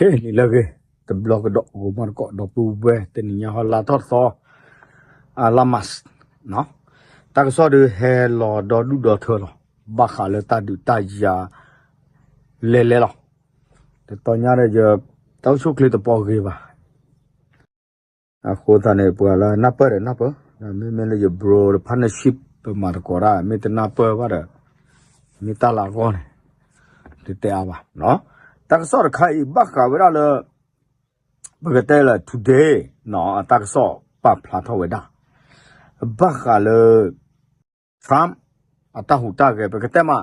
ကဲ နံၤလၢအဂ့ၤ, တဘျီကဒီး ဂီၤမီတကိး ဒီပုၢ်ဝဲၢ် တနံၤညါဟီ လါထီၣ်သီ အလါမး, တၢ်ကစီၣ်ဒုးဟဲလီၤဒီဒူၣ်ဒီထၢလီၤ, ဘၣ်ဃးလၢတၢ်ဒုးတၢ်ယၤ လဲၤလဲၤလီၤ. တတီညါဒီး ယတၢ်အိၣ်ဆူၣ်အိၣ်ချ့တပီဂ့ၤဘၣ်. အဃိသတးန့ၣ် ပှၤလၢနၢ်ပၢၢ်ဒီးနၢ်ပၢၢ်, မ့မ့ၢ်လၢယ bro ဒီး partnership ပမၤသကိးတၢ် မ့ၢ်တနၢ်ပၢၢ်ဘၣ်ဒီး မ့ၢ်တၢ်လၢအဂီၢ်န့ၣ် တတဲအါဘၣ်. တၢ်ကစီၣ်တခါအံၤ ဘၣ်ဃးဝဲဒၣ်လၢ ပကတဲလၢ today အတၢ်ကစီၣ်ပာ်ဖျါထီၣ်ဝဲဒၣ် ဘၣ်ဃးလၢ Trump အတၢ်ဟူးတၢ်ဂဲၤ ပကတဲမး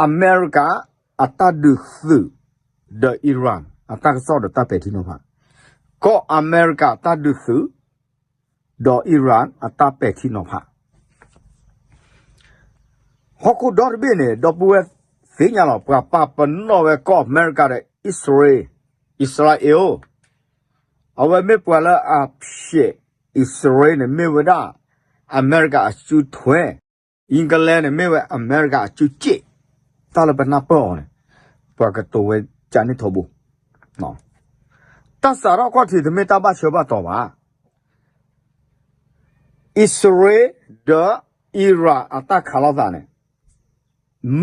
အမဲရကၤအတၢ်ဒုးသုး ဒီး Iran အတၢ်ကစီၣ်ဒီးတၢ်ပဲာ်ထံနီၤဖး, ကီၢ်အမဲရကၤတၢ်ဒုးသုး ဒီး Iran အတၢ်ပဲာ်ထံနီၤဖး ဟီၣ်ခိၣ်ဒီတဘ့ၣ်န့ၣ် ဒီပုၢ်ဝဲၢ်သ့ၣ်ညါလီၤ, ပှၤပာ်ပနီၣ်ဝဲကီၢ်အမဲရကၤဒီး အံၣ်စရ့လး, အံၣ်စရ့လး, အဝဲမ့ၢ်ပှၤလၢအဖျဲး အံၣ်စရ့လးန့ၣ် မ့ၢ်ဝဲဒၣ် အမဲရကၤအစုထွဲ, England န့ၣ် မ့ၢ်ဝဲအမဲရကၤအစုစ့ၣ်, တၢ်လၢပနၢ်ပၢၢ်အီၤန့ၣ် ပှၤကတိၤဝဲကန့ၣ်ထီဘိ, တၢ်စးထီၣ်ခီၣ်ထံးတမ့ၢ်တၢ်ဘၣ်ဆၢဘၣ်တီၤဘၣ်. အံၣ်စရ့လးဒီး Iran အတၢ်ခးလိာ်သးန့ၣ်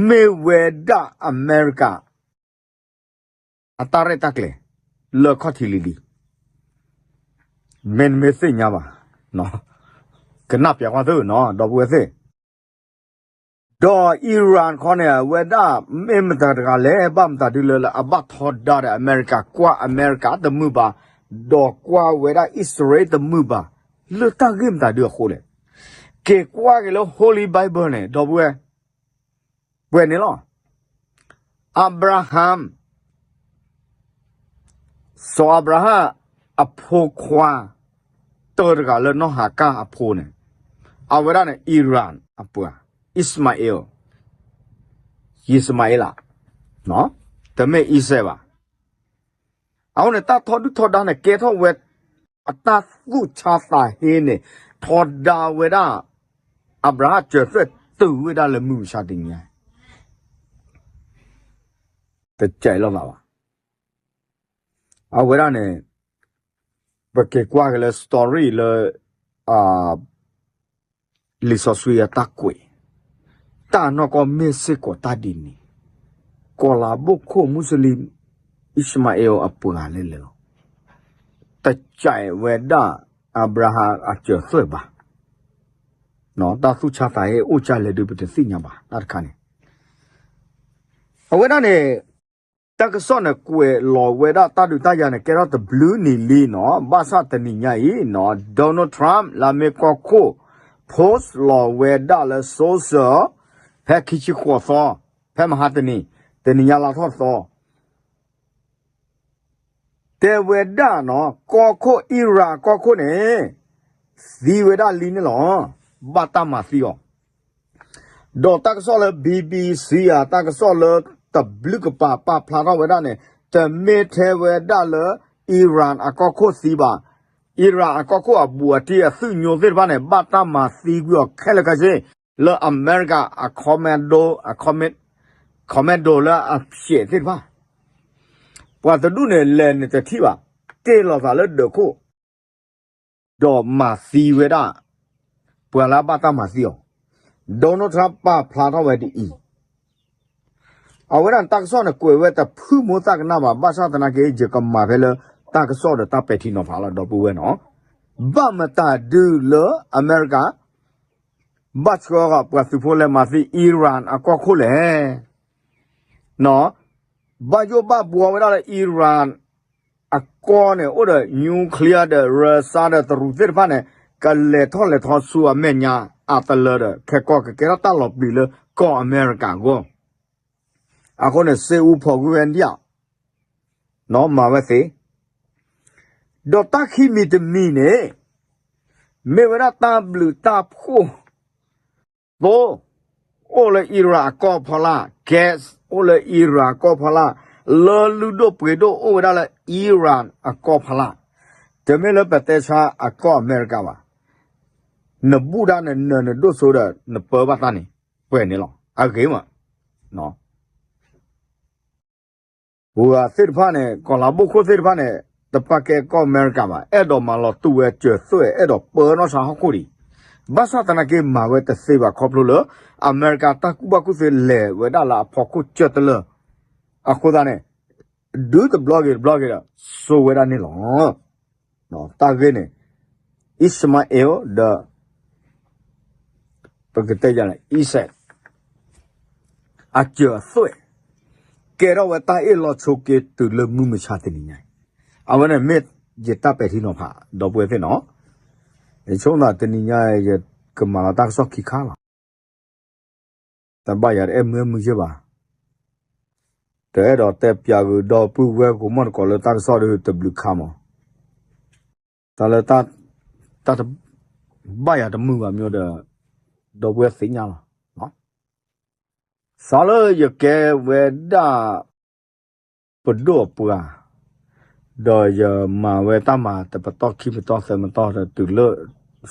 မ့ၢ်ဝဲဒၣ်အမဲရကၤ အတၢ်ရဲၣ်တၢ်ကျဲၤ လၢခီၣ်ထံးလံၤလံၤ, မ့တမ့ၢ်သ့ၣ်ညါဘၣ်, ကနၣ်ပျးကွၢ်သုနီၤ ဒီပုၢ်ဝဲၢ်သ့ၣ် ဒီး Iran ခီန့ၣ် အဝဲဒၣ်မ့ၢ်မတၤတဂၤလဲၣ် ဘၣ်မတၤဒုလၢလၢအဘၣ်ထီဒါဒီးအမဲရကၤ, ကွၢ်အမဲရကၤတမုာ်ဘၣ်, ဒီးကွၢ်ဝဲဒၣ်အံၣ်စရ့လးတမုာ်ဘၣ်, လၢတၢ်ဂ့ၢ်မတၤဒုအဃိလဲၣ်. က့ၤကွၢ်က့ၤလၢ Holy Bible န့ၣ် ဒီပုၢ်ဝဲၢ် ပှဲၤန့ၣ်လီၤ. အၤဘြၤဟၣ် စီၤအၤဘြၤဟၣ်အဖိခွါ တၢတဂၤလၢနီၢ်ဟၤကၢ်အဖိန့ၣ်, အဝဲဒၣ်န့ၣ် Iran အပှၤ, Ishmael, ယံးစမၤအ့လး, တမ့ၢ်အံၣ်စဲးဘၣ်. အဃိန့ၣ် တၢ်ထီဒုၣ်ထီဒါန့ၣ် ကဲထီၣ်ဝဲ အတၢ်သူၣ်ဆါသးဟ့န့ၣ် ထီဒါဝဲဒၣ် အၤဘြၤဟၣ်စၢၤသွဲၣ်တုၤဝဲဒၣ်လၢမုၢ်မဆါတနံၤညါ တကဲးလိာ်သးဘၣ်. အဝဲဒၣ်န့ၣ် ပက့ၤကွၢ်က့ၤလၢ story လၢ လံာ်စီဆှံအတၢ်ကွဲး, တၢ်နီၢ်ကီၢ်မ့ၢ်စ့ၢ်ကီးတၢ်ဒ်န့ၣ်, ကီၤလၤဘိၣ်ခိၣ်မူစလံ အံၣ်ၡမၤအ့လးအပှၤလဲၣ်လဲၣ်လီၤ. တကဲးဝဲဒၣ် အၤဘြၤဟၣ်အစၢၤသွဲၣ်ဘၣ်. တၢ်သူၣ်ဆါသးဟ့အိၣ်ကလဲၣ်ဒုး ပတသ့ၣ်ညါဘၣ် တၢ်တခါန့ၣ်. အဝဲဒၣ်န့ၣ် တၢ်ကစီၣ်န့ၣ် ကွဲးလီၤဝဲဒၣ်တၢ်ဒုးတၢ်ယၤန့ၣ် ကဲထီၣ်တဘျုးနံၣ်လံနီၤ, ဘၣ်ဆၣ်တနံၤညါအံၤနီၤ Donald Trump လၢအမ့ၢ်ကီၢ်ခိၣ် post လီၤဝဲဒၣ်လၢ social ဖဲခံဆံဃိးသီ, ဖဲမဟါတနံၤ, တနံၤညါလါထီၣ်သီ တဲဝဲဒၣ်နီၤ ကီၢ်ခိၣ် Iran အကီၢ်ခိၣ်န့ၣ် သံဝဲဒၣ်လံန့ၣ်လီၤ. ဘၣ်တၢ်မၤသံအီၤ ဒီးတၢ်ကစီၣ်လၢ BBC ဧါ, တၢ်ကစီၣ်လၢတဘျုးကပၤပာ်ဖျါထီၣ်ဝဲဒၣ်န့ၣ် တမ့ၢ်ထဲဝဲဒၣ်လၢ Iran အကီၢ်ခိၣ်သံဘၣ်. Iran အကီၢ်ခိၣ်အဘူးအတံၢ်အသုးညိသ့ၣ်တဖၣ်န့ၣ် ဘၣ်တၢ်မၤသံကွံာ်အီၤခဲလၢာ်ခဲဆ့ လၢအမဲရကၤအ commando, အ command, commando လၢအဖျဲးသ့ၣ်တဖၣ် ပှၤတဒူၣ်န့ၣ် လဲၤန့ၣ်တထံၣ်ဘၣ်, တ့ၢ်လီၤသးလၢဒၢးခိၣ် ဒီးမၤသံဝဲဒၣ် ပှၤလၢအဘၣ်တၢ်မၤသံအီၤ, Donald Trump ပာ်ဖျါထီၣ်ဝဲဒ်အံၤ, အဝဲဒၣ်တၢ်ကစီၣ်န့ၣ် ကွဲးဝဲတဖုၣ်မိၢ်သၣ်ကနၣ်ဘၣ်, ဘၣ်ဆၣ်သနာ်က့ ယကမၤဖဲလၢ တၢ်ကစီၣ်ဒီးတၢ်ပဲာ်ထံနီၤဖးလီၤ ဒီပုၢ်ဝဲၢ်နီၤ, ဘၣ်မတၤဒုလၢအမဲရကၤ ဘၣ်ဆှၢဃာ်ပှၤသုးဖိလဲၤမၤသံ Iran အကီၢ်ခိၣ်လဲၣ်. ဘၣ်ယိၣ်ဘၣ်ဘှီဝဲဒၣ်လၢ Iran အကီၢ်န့ၣ် အိၣ်ဒီး nuclear ဒီး Russia ဒီးတရူးသ့ၣ်တဖၣ်န့ၣ် ကလဲၤထီၣ်လဲၤထီဆူအမဲာ်ညါအတလၢဒီး ခဲကီၢ်ကကဲထီၣ်တၢ်လီၤပျံၤလၢကီၢ်အမဲရကၤအဂီၢ်, အဃိန့ၣ် စ့အူဖီကွံာ်ဝဲဒၣ် မၤဝဲသ့, ဒီးတၢ်ခံမံၤတမံၤန့ၣ် မ့ၢ်ဝဲဒၣ်တၢ်ဘျုးတၢ်ဖှိၣ်သိ အိၣ်လၢ Iran အကီၢ်ဖီလာ်, gas အိၣ်လၢ Iran အကီၢ်ဖီလာ်, လၢလုၢ်ဒိၣ်ပှ့ၤဒိၣ်အိၣ်ဝဲဒၣ်လၢ Iran အကီၢ်ဖီလာ်, တမ့ၢ်လၢပတဲဆါအကီၢ်အမဲရကၤဘၣ်. နဘူၣ်ဒၣ်နနၢၤနဒိၣ်စိဒီး နပၢဘၣ်တၢ်န့ၣ် ပှဲၤန့ၣ်လီၤ. အဂ့ၤမး, ပှၤသ့ၣ်တဖၣ်န့ၣ် ကီၢ်လၤဘိၣ်ခိၣ်သ့ၣ်တဖၣ်န့ၣ် တပာ်ကဲကီၢ်အမဲရကၤဘၣ်, အဲၣ်ဒိးမၤလီၤတူာ်ဝဲစၢၤသွဲၣ် အဲၣ်ဒိးပၢနီၢ်ဆါဟီၣ်ခိၣ်ဒံး, ဘၣ်ဆၣ်သနာ်က့မၤဝဲတသ့ဘၣ် ခီဖျိလၢ အမဲရကၤတၢ်ကူၣ်ဘၣ်ကူၣ်သ့လဲၤဝဲဒၣ်လၢအဖီခိၣ်ကၢၢ်တလၢာ်, အဃိသတးန့ၣ် ဒုးတဘျီဂ့ၤတဘျီဂ့ၤဒီး စိာ်ဝဲဒၣ်န့ၣ်လီၤ. တၢ်ဂ့ၢ်န့ၣ် အံၣ်စမါအ့လ်ဒီး ပကတဲယၤန့ၣ် အံၣ်စဲး အစၢၤအသွဲၣ် ကဲထီၣ်ဝဲတၢ်အ့ၣ်လိာ်ဆိးက့တုၤလၢမုၢ်မဆါတနံၤညါအံၤ, အဝဲန့ၣ်မ့ၢ်ယတၢ်ပဲာ်ထံနီၤဖး ဒီပုၢ်ဝဲၢ်သ့ၣ်နီၤ, ယဆိကမိၣ်သးတနံၤညါအံၤ ယကမၤလီၤတၢ်ကစီၣ်ခံခါလီၤ. တၢ်ဘၣ်ယၤတအဲၣ်မုာ်အဲၣ်မုာ်ယဲၢ်ဘၣ်, တအဲၣ်ဒိးတဲပျးဂုာ်ဒီပုၢ်ဝဲၢ်ဂီၢ်မီၢ်တကိးလၢတၢ်ကစီၣ်ဒီးတဘျုးခါမး, တၢ်လၢ တၢ်တဘၣ်ယၤတမုာ်ဘၣ်မ့ၢ်ဒီး ဒီပုၢ်ဝဲၢ်သ့ၣ်ညါလီၤ. စးလၢယကဲဝဲဒၣ် ပဒိၣ်အပှၤ, ဒီးယမၤဝဲတၢ်မၤတပတီၢ်ခံပတီၢ်သၢပတီၢ်ဒီးတုၤလၢ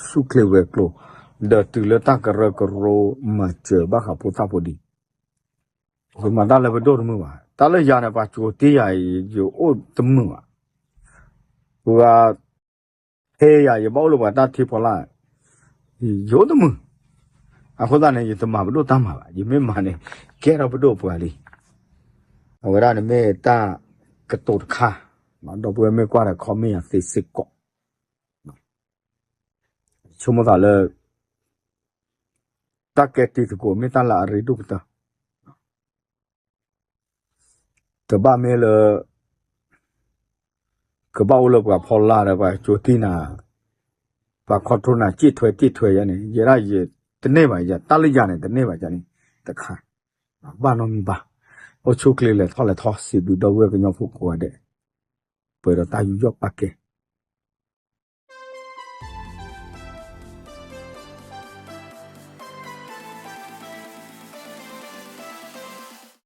ဆူၣ်ချ့ဝဲၤကျိၤ, ဒီးတုၤလၢတၢ်ကရၢကရိမၤစၢၤဘၣ်ဃးဖိသၣ်ဖိဒံး, ယမၤတၢ်လၢပဒိၣ်တမုာ်ဘၣ်, တၢ်လၢယၤန့ၣ် ပှၤကိးတ့ၢ်ယၤအံၤ ယအိၣ်တမုာ်ဘၣ်, ပှၤ ဖဲယၤ ယဘၣ်အိၣ်လၢပှၤတၢ်ထံဖီလာ်, ယအိၣ်တမုာ်, အဃိသတးန့ၣ် ယတမၤပဒိၣ်တၢ်မၤဘၣ်, ယမ့ၢ်မၤန့ၣ် ကဲထီၣ်ပဒိၣ်ပှၤလံ, အဝဲဒၣ်န့ၣ်မ့ၢ်တၢ်ကတိၤတခါ, ဒီပုၢ်ဝဲၢ်မ့ၢ်ကွၢ်ဒီး comment ယၤသ့စ့ၢ်ကီး, ဆိကမိၣ်သးလၢ တၢ်ကဲတံၤသကိးမ့ၢ်တၢ်လၢအရ့ဒိၣ်ကတၢၢ် ကဘၣ်မ့ၢ်လၢ ကဘၣ်အိၣ်လၢပှၤဖီလာ်ဒီး ပှၤကၠိတံၢ်နၤ, ပှၤ control နၤ က့ၣ်ထွဲက့ၣ်ထွဲယၤန့ၣ် ယဲဒၣ်ယတန့ၢ်ဘၣ်ယၤ တၢ်လၢယၤန့ၣ် တန့ၢ်ဘၣ်ယၤန့ၣ် တခါ, ဘၣ်နီတမံၤဘၣ်, အိၣ်ဆူၣ်ချ့လဲၤထီၣ်လဲၤထီ စံးဘျုးဒီပုၢ်ဝဲၢ်ကညီဖိကိးဂၤဒဲး, ပှဲၤဒီးတၢ်ယူးယီၣ်ပာ်ကဲ